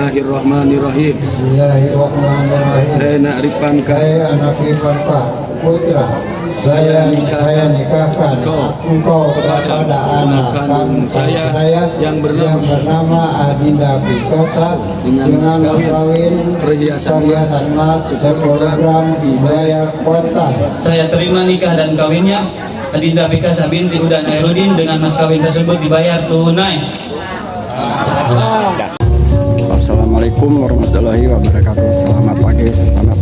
Bismillahirrahmanirrahim. Bismillahirrahmanirrahim. Hai nak Ripanka, Hai anak Rifanka Putra, saya nikahkan engkau kepada anak kandung saya saya yang bernama yang bernama Adinda Fikasa dengan dengan mas mas kawin kawin perhiasan perhiasan emas 10 gram dibayar kontan. Saya terima nikah dan kawinnya Adinda Fikasa binti Hudan Airudin dengan mas kawin tersebut dibayar tunai. Assalamualaikum warahmatullahi wabarakatuh. Selamat pagi, selamat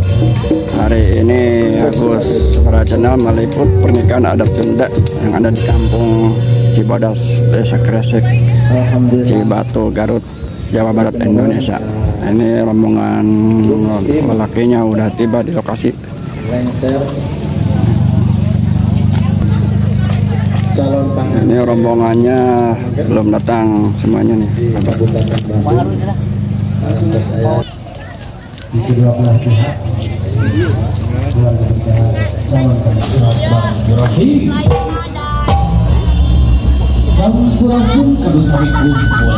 hari ini Agus Para Channel meliput pernikahan adat Sunda yang ada di kampung Cibodas, Desa Kresek, Cibatu, Garut, Jawa Barat, Indonesia. Ini rombongan lelakinya udah tiba di lokasi. Lengser calon panganten Ini rombongannya belum datang semuanya nih. di Kabupaten Bandung. Saya di kedua belah pihak keluarga besar calon pengantin. Bismillahirrahmanirrahim. Sampurasun kudu sami kumpul.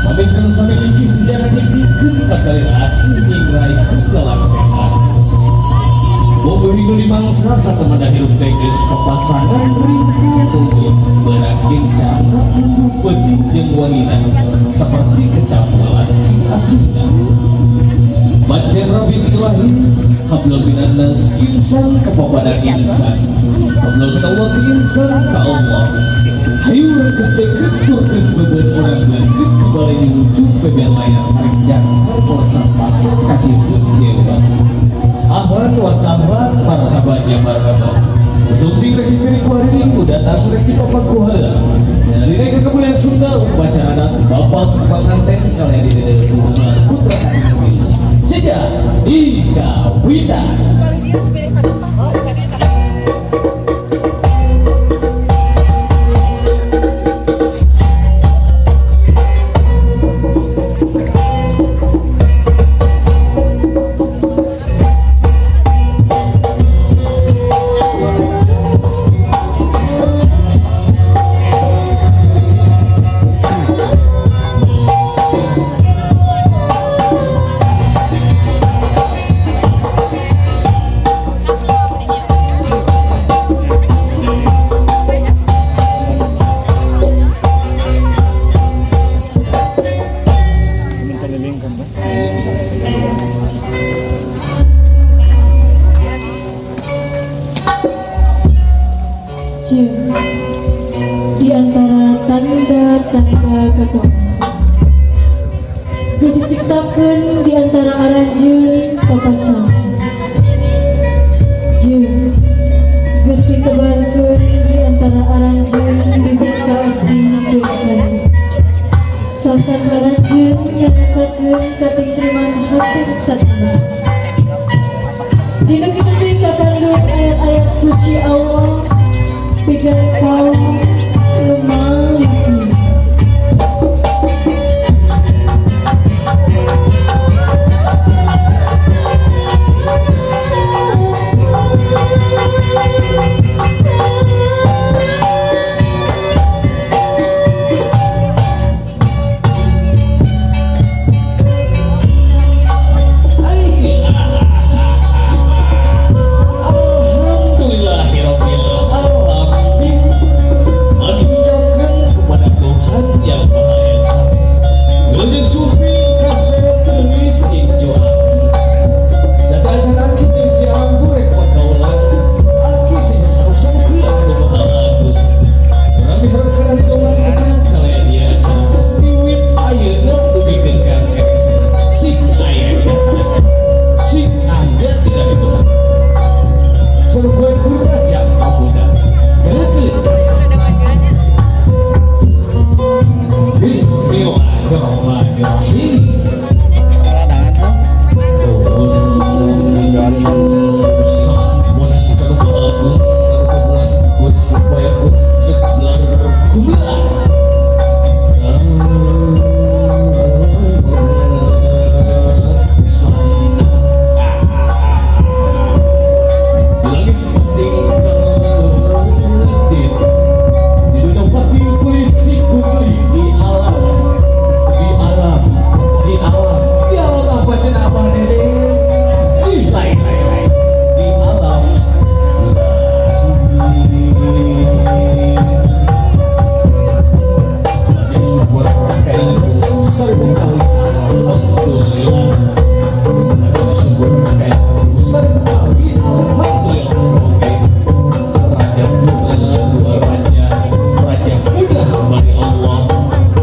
Pamit kudu sami mimpi sejarah dipikeun kakali asih jeung raih ku kalangsehan. Bogo hidup di mangsa satemena hirup teh geus papasangan ringka tunggu beurang jeung cangkap bumbu peuting jeung wangina seperti kecap welas asina. Baca Rabbi ilahi hablum minannas insan kepada insan hablum minallah ke insan ka Allah. Hayu urang geus deket tur geus bebeun urang leukeut ke balai diwujud bebel layar tarik jangkar polosang pasir ka dieu dewa. Ahlan wa sahlan marhaban ya marhaban. Sumping rek dipilih ku hari Minggu datang rek dipapak ku heula. Dari rek ke kemuliaan Sunda upacara adat bapak panganten kalian di dede hubungan putra putri. Sejak Ika Wita. Jeung di antara tanda-tanda kekuasaan geus diciptakeun di antara aranjeun papasangan. Jeung geus ditebarkeun di antara aranjeun bibit kaasih jeung kayu. Sangkan aranjeun ngarasakeun katingkriman hate satemah. Dina kitu teh kakandung ayat-ayat suci Allah pikeun kaum lumaliki. Alhamdulillahirabbil alamin. Mari ucapkan kepada Tuhan Yang Maha Esa. Wilujeng sumping kasep geulis injo aki. Sateuacan aki jeung si ambu rek pagaulan. Aki sing saruk-saruk heula ka nu Maha Agung. Urang miharep kana ridhoan kalayan ieu acara. Wiwit ayeuna dugikeun ka keresena. Sing aya dina acara. Sing aya dina ridhoan. Surga raja pamuda. Bismillahirrahmanirrahim. Sampun kanu Maha Agung ngarupabuan kun payakun seblar kumlah. Langit penting di dunia pati polisi kuli di alam, di alam, di alam. Alhamdulillah. Syukur kayak Alhamdulillah. Oke. Raja dua raja, raja muda bagi Allah.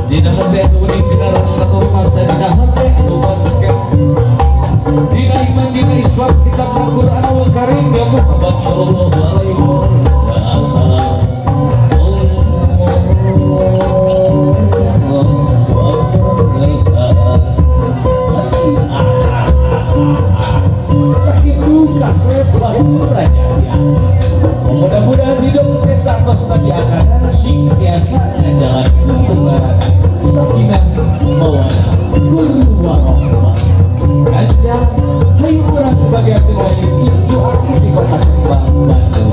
Dina hati anu uning, dina rasa masa, dina hati anu basket. Dina iman, dina Islam, kitab Al-Quran al Karim ya Muhammad sallallahu alaihi wasallam. Sakitu kasep batur raja ya. Mudah-mudahan hidup desa tos tadi akan sing tiasa ngajalankeun tunggaran sakinah mawaddah warahmah. Kanca hayu urang bagian deui incu aki di kota Kembang Bandung.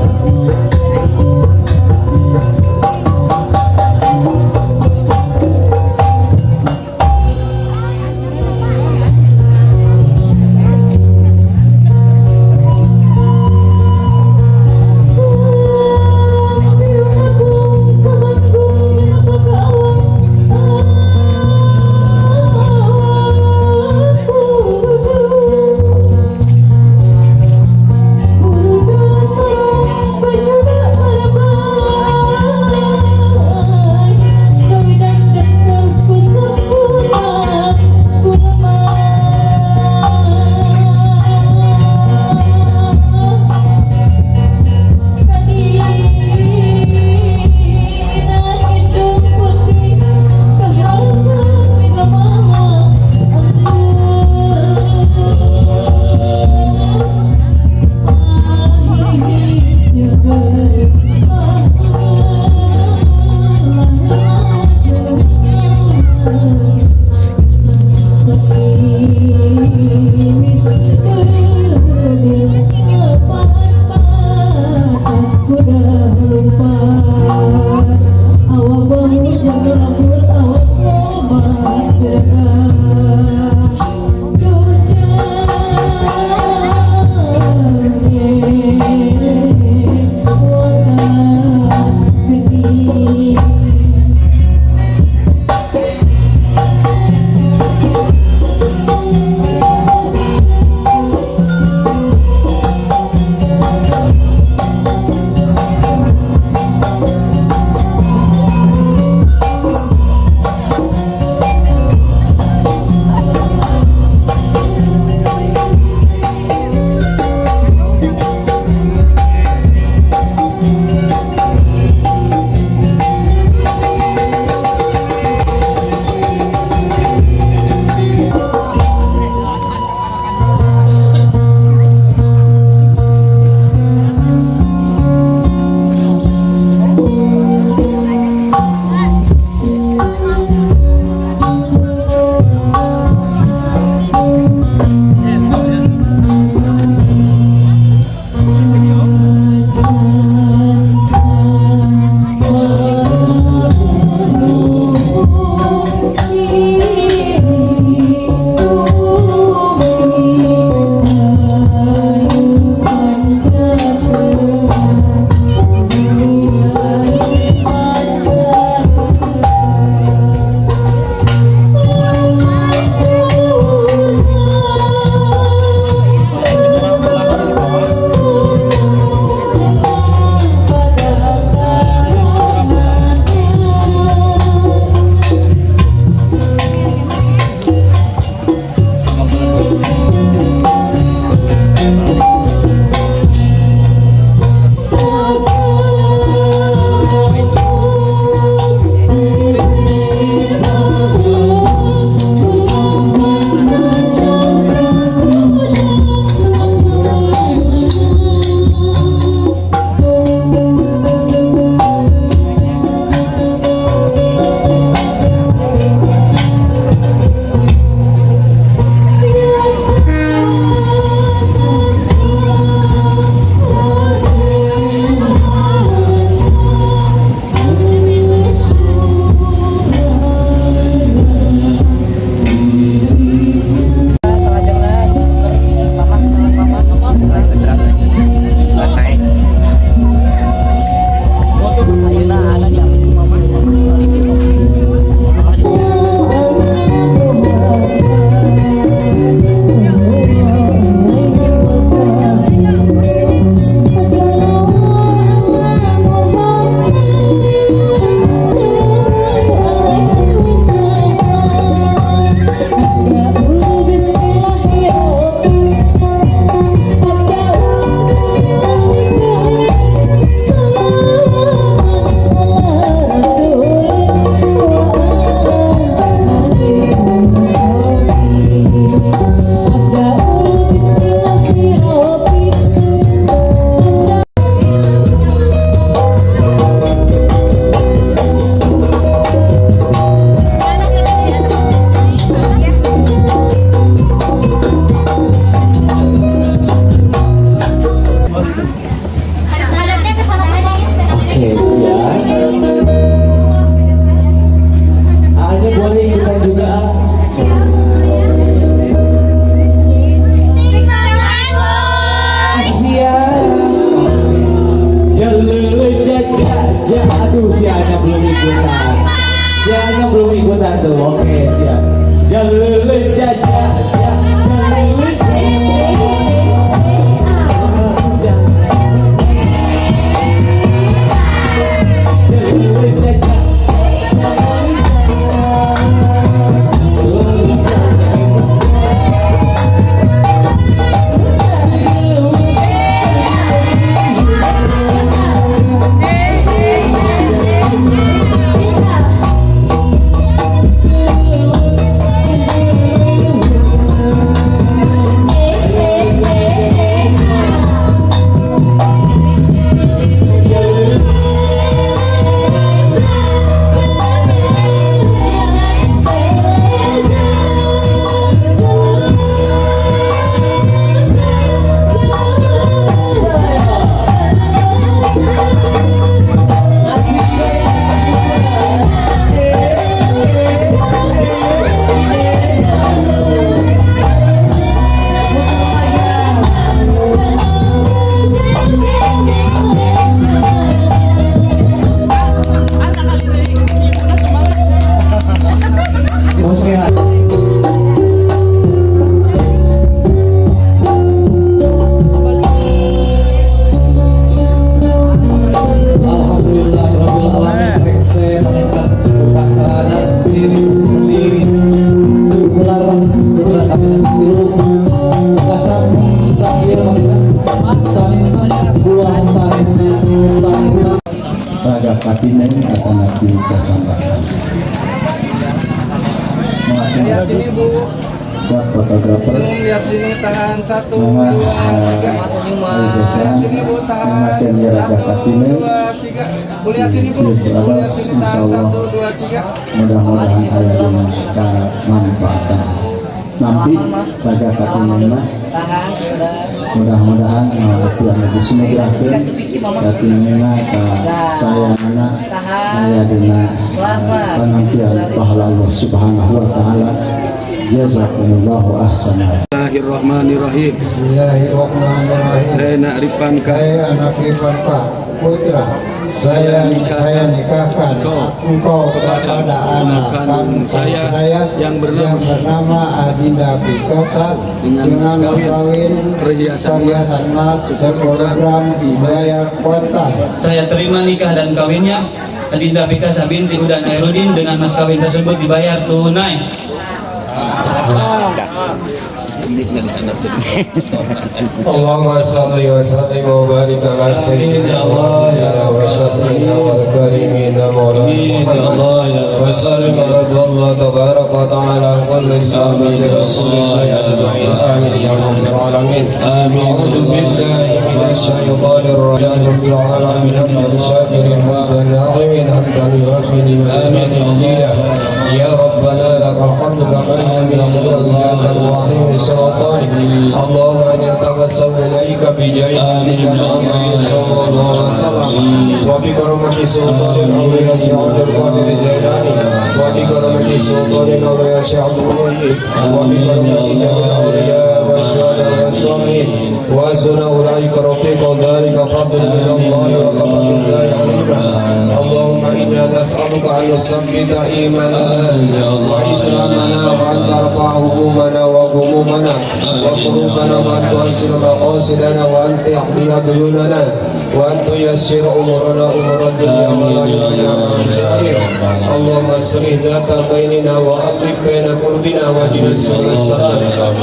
tilu kasan sakieu maksudna saninten buah saninten saninten. Raga Katinen atanapi cacambakan. Lihat sini, Bu. Buat fotografer. Lihat sini, tahan satu, Mama, dua, tiga. Lihat sini, Bu, tahan Memakai Raga satu, Katinen. dua, tiga. Bu, lihat sini, Bu. Bu, lihat sini, tahan satu, dua, tiga. Mudah-mudahan aya dina kamanfaatan. Nampi Raga Katinen, mudah-mudahan ngawapi anu disinegrafkeun katinena ka sayangna aya dina panampian pahala Allah Subhanahu wa taala. Jazakumullahu ahsana. Bismillahirrahmanirrahim. Bismillahirrahmanirrahim. Hai nak Ripanka, Hai anak Rifanka Putra, saya nikahkan engkau engkau kepada anak kandung saya saya yang bernama yang bernama Adinda Fikasa dengan dengan mas mas kawin perhiasan perhiasan emas 10 gram dibayar kontan. Saya terima nikah dan kawinnya Adinda Fikasa binti Hudan Airudin dengan mas kawin tersebut dibayar tunai. اللهم صل وسلم وبارك على سيدنا ونبينا وشفينا والكريمين مولانا محمد وسلم. رضي الله تبارك وتعالى عن كل صحابة رسول الله أجمعين. آمين يا رب العالمين. أعوذ بالله من الشيطان الرجيم. رب العالمين، حمدا شاكرين، حمدا ناعمين، حمدا يوافي نعمته. يا ربنا لك الحمد كما ينبغي وعظيم سلطانك. اللهم إنا نتوسل إليك بجاه نبيك محمد صلى الله عليه وسلم، وبكرمة سلطان الأولياء شيخ عبد القادر الجيلاني، وبكرمة سلطان الأولياء شيخ عبد المؤمن، وبكرمة جميع الأولياء والشهداء والصالحين، وحسن أولئك رفيقا. ذلك فضل من الله وكفى بالله عليما. اللهم إنا نسألك أن نثبت إيماننا وإسلامنا، وأن ترفع همومنا وغمومنا وكروبنا، وأن تيسر مقاصدنا، وأن تقضي ديوننا، وأن تيسر أمورنا أمور الدنيا والآخرة. اللهم اصلح ذات بيننا، وألف بين قلوبنا، واهدنا سبل السلام،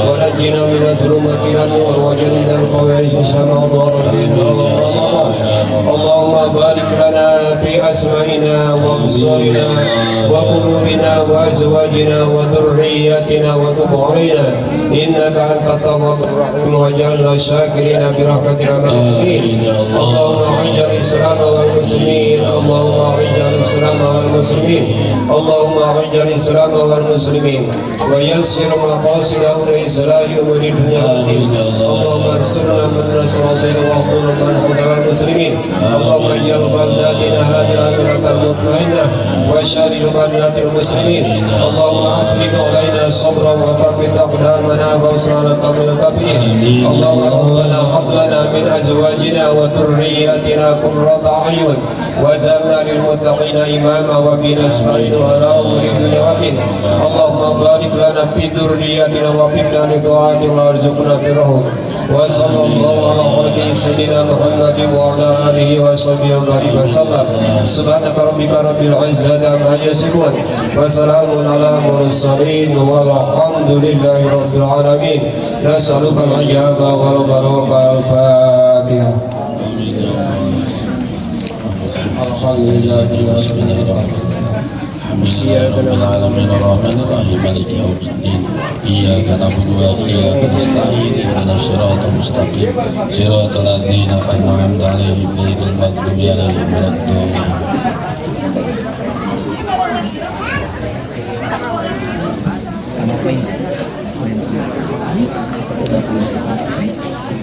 ونجنا من الظلمات إلى النور، وجنبنا الفواحش ما ظهر منها وما بطن. اللهم بارك لنا في أسمائنا وأبصارنا وقلوبنا وأزواجنا وذرياتنا، وتب علينا إنك أنت التواب الرحيم، واجعلنا شاكرين برحمتك العالمين. اللهم أعز الإسلام والمسلمين. اللهم أعز الإسلام والمسلمين. اللهم أعز الإسلام والمسلمين، ويسر مقاصدهم لإصلاح أمور الدنيا والدين. اللهم انصرنا من نصر الدين، واخذل من خذل المسلمين. اللهم اجعل بلداتنا هذه آمنة مطمئنة وسائر بلدات المسلمين. اللهم أفرغ علينا صبرا وثبت أقدامنا وانصرنا القوم الكافرين. اللهم ربنا هب لنا من أزواجنا وذرياتنا قرة أعين واجعلنا للمتقين إماما. وبه نستعين على أمور الدنيا والدين. اللهم بارك لنا في ذرياتنا ووفقنا لطاعتك وارزقنا برهم. وصلى الله على خلقه سيدنا محمد وعلى آله وصحبه وبارك وسلم. سبحانك ربك رب العزة عما يصفون، وسلام على المرسلين، والحمد لله رب العالمين. نسألك الإجابة والبركة. الفاتحة. الحمد لله رب العالمين، رب العالمين، الرحمن الرحيم، مالك يوم الدين، إياك نعبد وإياك نستعين، اهدنا الصراط المستقيم، صراط الذين أنعمت عليهم غير المغضوب عليهم ولا الضالين.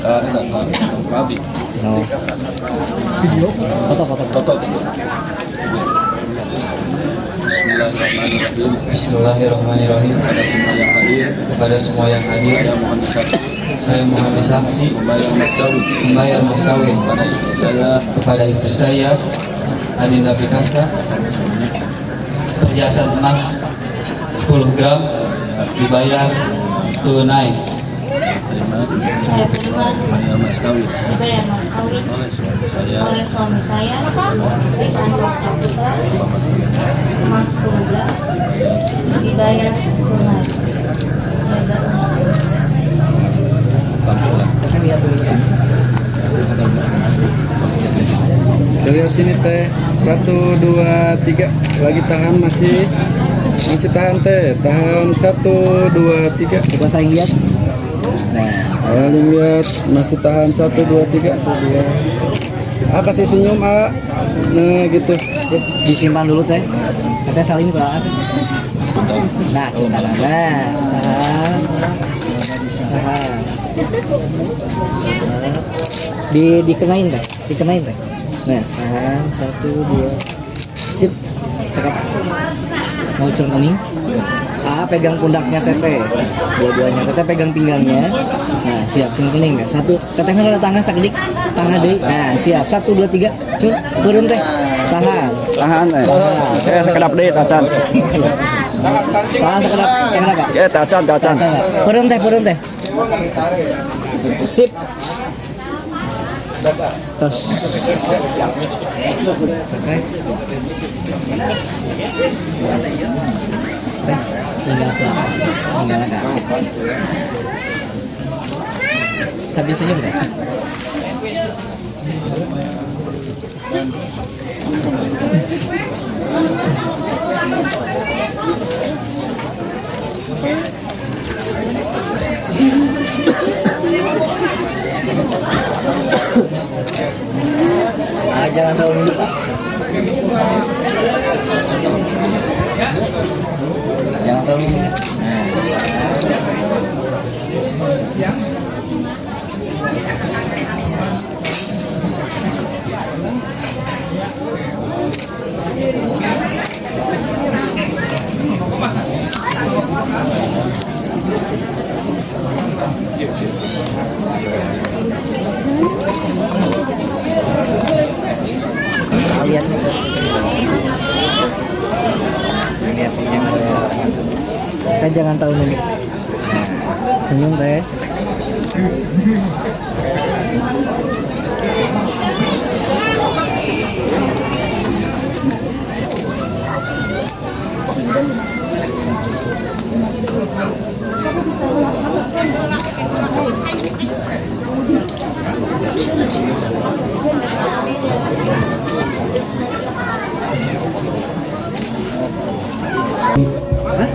Enggak, Pak. Video. Foto, foto. Foto. Bismillahirrahmanirrahim. Bismillahirrahmanirrahim. Kepada semua yang hadir, Kepada semua yang hadir, saya mohon disaksi saya mohon disaksi membayar mas kawin membayar mas kawin kepada istri saya kepada istri saya Adinda Pikasa perhiasan emas 10 gram dibayar tunai. Terima. Saya terima. Bayar mas kawin dibayar mas kawin oleh suami saya oleh suami saya Rifan Putra emas 10 gram dibayar tunai. Jazakumullah. Sini teh. Satu, dua, tiga. Lagi tahan masih. Masih tahan teh. Tahan satu, dua, tiga. Coba saling lihat. Nah, Saling lihat. Masih tahan satu, dua, tiga. Dua. Ah, kasih senyum, ah. Nah, gitu. Sip. Disimpan dulu teh. Teteh saling ke. Nah, cinta. Nah, tahan. Tahan. Dikenain teh, dikenain teh. Nah, tahan satu dua. Sip. Cakep. Mau cium kening? Ah, pegang pundaknya teteh. Dua-duanya teteh pegang pinggangnya. Nah, siap cium kening ya. Satu, teteh kan ada tangan sakedik, tangan deui. Nah, siap. Satu, dua, tiga. Cur, turun teh. Tahan. Tahan eh. Eh, sekedap deui tacan. Tahan sekedap. Yang Kak? Eh, tacan, tacan. Peureum teh, peureum teh. Sip. Tos. Teteh. Teh, tinggal ke tinggal ke. Sambil senyum teh. Ah, jangan terlalu nunduk, ah. Jangan terlalu nunduk. Nah. Lihat lihat jangan teh, jangan tahu nunduk. Senyum teh.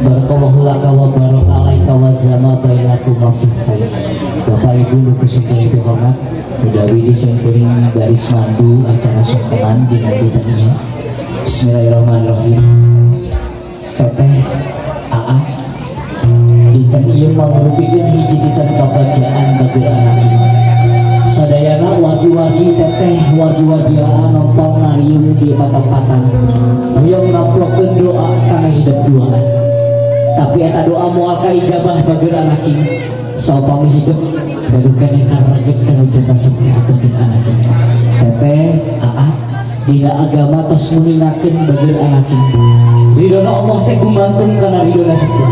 Barakallahu laka wa baraka alaika wa zama bainakum fi khair. Bapak Ibu nu kusimkuring hormat, mudawi di simkuring baris mandu acara sungkeman dina dinten ieu. Bismillahirrahmanirrahim. Teteh Aa dinten ieu mangrupikeun hiji dinten kabajaan bagi anak ieu. Sadayana wargi-wargi teteh, wargi-wargi Aa nompong ngariung di patempatan. Hoyong ngamplokeun doa kana hidup duaan. Tapi eta doa moal kaijabah bager anak ieu. Saupami hidup gaduh keneh kareget kana jantan sepuh bager anak ieu. Teteh Aa dina agama tos nguningakeun bager anak ieu. Ridona Allah teh gumantung kana ridona sepuh.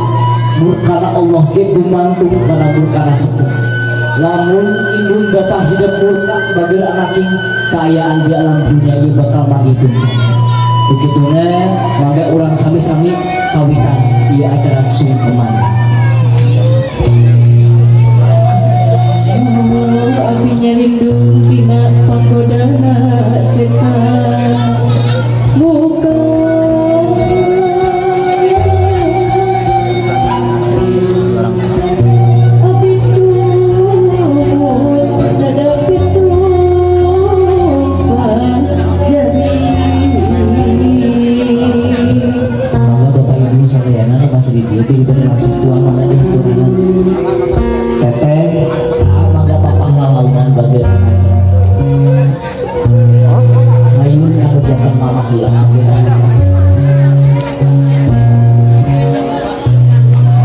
Murkana Allah ge gumantung kana murkana sepuh. Lamun indung bapak hidup murka bager anak ieu, kaayaan di alam dunia ieu bakal manggih puncak. Begituna mangga urang sami-sami kawitan ieu acara sungkeman. Abdi nyalindung tina panggodana setan muka. Abdi turun nadapi tumpah jari. Mangga Bapak Ibu sadayana nu masih di dieu diberi langsung tuang mangga dihaturanan. Teteh Aa mangga papah lalaunan bager anak. Mayun anu jantan mamah heula bager anak.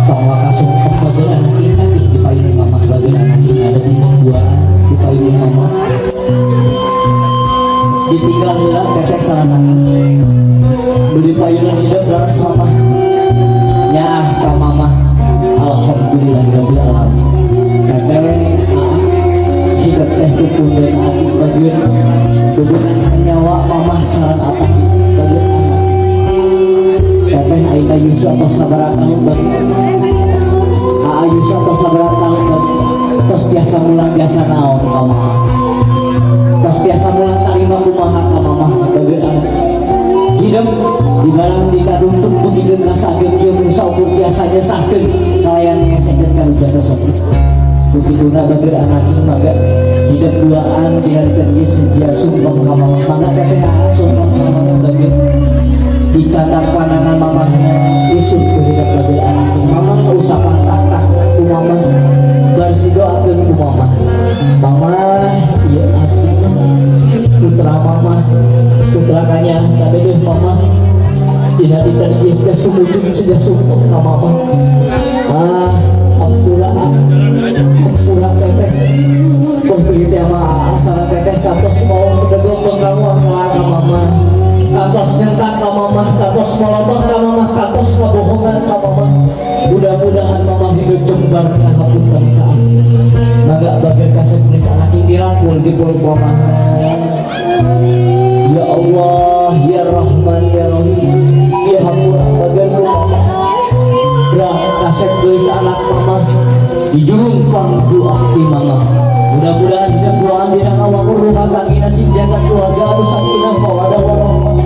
Tong waka sumpah bager anak ieu teh di payun mamah bager anak ieu ada di duaan di payun mamah. Ditinggal heula teteh sareng beli payunan hidup laras mamah nyaah ka mamah. Alhamdulillahirabbil alamin. Teteh Aa hidup teh kupunden ati bager bebeunang nyawa mamah sareng apa bager anak. Teteh ayeuna yuswa tos sabaraha tahun bager Aa yuswa tos sabaraha tahun bager tos tiasa mulang jasa naon ka mamah. Tos tiasa mulang tarima kumaha ka mamah. Bager anak hidup di barang dikadungtung bugikeun ka sageung kieu mun saukur tiasa nyesahkeun kalayan ngesekeun ka nu jaga sepuh. Begituna bager anak mangga hidup duaan diharikeun ieu seja sungkem ka mamah. Mangga teteh sungkem ka mamah, bager dicandak pandangan mamahna isuk ku hidup bager anak. Mamah usapan tak tak ku mamah, barsi doakeun ku mamah. Mamah, ieu abdi putra mamah, putra kanya kabedeuh mamah. Dina dinten ieu sudah sumujud, sudah sungkem ka mamah. Ah, ampura, ampura teteh. Pembeli teh mah asal teteh kantos mau degong bengkawang ka mama, kantos nyentak ka mamah, kantos molotot ka mamah, kantos ngebohongan ka mamah. Mudah-mudahan mamah hidup jembar ngahapunten ka abdi. Mangga bagian kasep geulis anak dirangkul dipeluk mamah. Ya Allah, ya Rahman, ya Rahim, ya hampura bagian mamah. Kasep geulis anak mamah dijurung pang doa di mamah. Mudah-mudahan hidup doa dina ngawangkur rumah tangga sing jaga keluarga anu sakinah mawadah warahmah.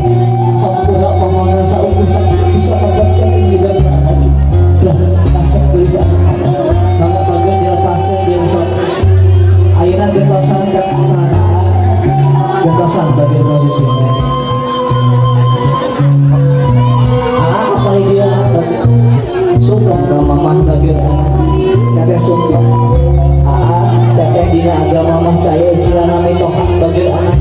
Hampura mamah ngan saukur bisa magapkeun hidup anak. Lah, kasep geulis anak mamah. Mangga bagian dilepaskeun diresot. Ayeuna gentosan ka sana, gentosan bagian posisinya. Ah, apa dia sungkem ka mamah, bagian anak teteh sungkem. Ah, teteh dina agama mah kaya istilah mitoha bagian anak.